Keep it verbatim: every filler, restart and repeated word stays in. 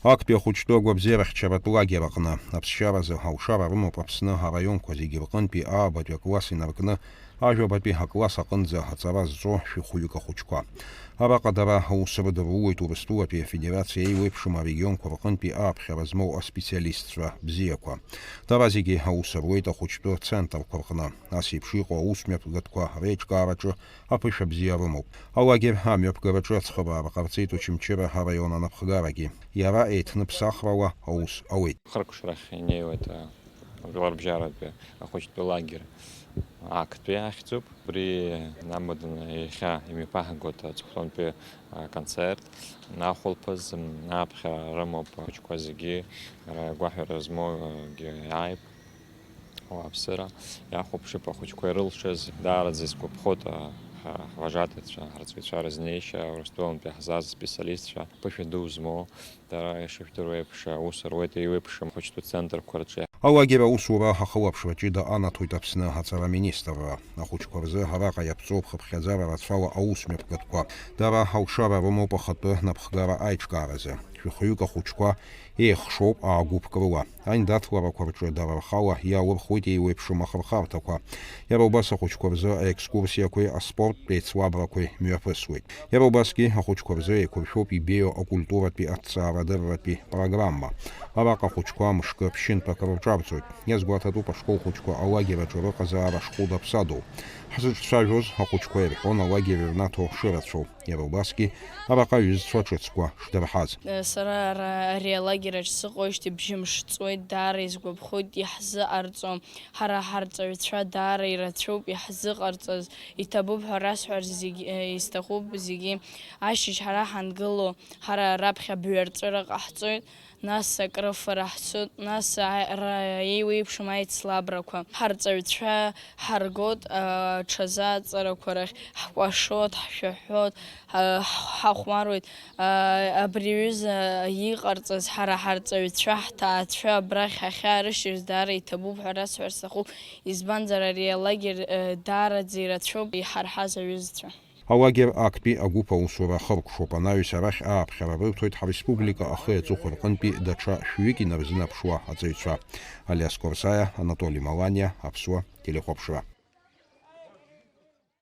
Актәи ахәыҷтәы агәабзиарахьчаратә лагер аҟны аԥсшьаразы алшара рымоуп Аԥсны араионқәа зегьы рҟынтәи аабатәи акласс инаркны ажәабатәи акласс аҟынӡа аҵара зҵо шәи хәҩык ахәыҷқәа. Араҟа дара аус рыдырулоит Урыстәылатәи Афедерациа еиуеиԥшым арегионқәа рҟынтәи ааԥхьара змоу аспециалистцәа бзиақәа. Дара зегьы аус руеит ахәыҷтәы центрқәа рҟны. Ас еиԥш иҟоу аусмҩаԥгатәқәа реиҿкаараҿы аԥышәа бзиа рымоуп. Алагер амҩаԥгараҿы ацхыраара ҟарҵеит Очамчыра араион анапхгарагьы. Иара еиҭныԥсахрала аус ауеит. Хыркәшарахь инеиуеит, а, жәларбжьаратәи ахәыҷтәы лагер актәи ахьӡуп. Убри инамаданы иахьа имҩаԥаҳгоит аҵыхәтәантәи, а, концерт. Ахәылԥаз, м, аԥхьара рымоуп ахәыҷқәа зегьы, ара гәаҳәара змоугьы ааип. Ауааԥсыра иахәаԥшып ахәыҷқәа ирылшаз, даараӡа исгәаԥхоит, а, ҳа, ҳвожатаҩцәа, ҳарҵаҩцәа рызнеишьа, Урыстәылантәи ҳзааз аспециалистцәа, ԥышәа ду змоу, дара ишыжәдыруа еиԥш, аус руеит еиуеиԥшым ахәыҷтәы центрқәа рҿы. Алагер аусура ахылаԥшра ҷыда анаҭоит Аԥсны аҵара министрра. Ахәыҷқәа рзы араҟа иаԥҵоуп хыԥхьаӡара рацәала аусмҩаԥгатәқәа. Дара алшара рымоуп ахатәы напхгара аиҿкааразы. Шәи хҩык ахәыҷқәа еихшоуп аагәыԥк рыла. Аиндаҭларақәа рҿы дара рхала иалырхуеит еиуеиԥшым ахырхарҭақәа. Иара убас ахәыҷқәа рзы аекскурсиақәеи аспорттә еицлабрақәеи мҩаԥысуеит. Иара убасгьы ахәыҷқәа рзы еиқәыршәоуп ибеиоу акультуратәи аҭҵаарадырратәи программа. Араҟа ахәыҷқәа мышкы ԥшьынтә акрырҿарҵоит. Иазгәаҭатәуп ашкол хәыҷқәа алагер аҿы рыҟазаара шхәыда-ԥсадоу. Ҳзыҿцәажәоз ахәыҷқәа ирҳәон, алагер ирнаҭо шырацәоу. Иара убасгьы араҟа аҩызцәа ҿыцқәа шдырҳаз. Сара ара, ари алагераҿ сыҟоижьҭеи бжьымш ҵуеит, даара исгәаԥхоит, иаҳзыҟарҵом. Ҳара ҳарҵаҩцәа даара ирацәоуп иаҳзыҟарҵаз, иҭабуп ҳәа расҳәар зегь, э, исҭахуп зегьы. Ашьыжь ҳара ҳангыло, ҳара раԥхьа бҩарҵәыра ҟаҳҵоит, нас акрыфара ҳцоит, нас а-, ра-, еиуеиԥшым аицлабрақәа. Ҳарҵаҩцәа ҳаргоит, а, ҽазы аҵарақәа рахь, ҳкәашоит, ҳшәаҳәоит, ҳа-, ҳахәмаруеит. А, абри аҩыза иҟарҵаз ҳара ҳарҵаҩцәа, ҳҭаацәа абрахь ҳахьаарышьҭыз даара иҭабуп ҳәа расҳәар сҭахуп, избанзар ари алагер, э, даараӡа ирацәоуп иҳарҳаз аҩызцәа. Алагер актәи агәыԥ аусура ахыркәшоуп, анаҩс арахь ааԥхьара рырҭоит ҳреспублика ахи аҵыхәеи рҟынтәи даҽа шәҩык инарзынаԥшуа аҵаҩцәа. Алиас Корсаиа, Анатоли Маланиа, Аԥсуа телехәаԥшра.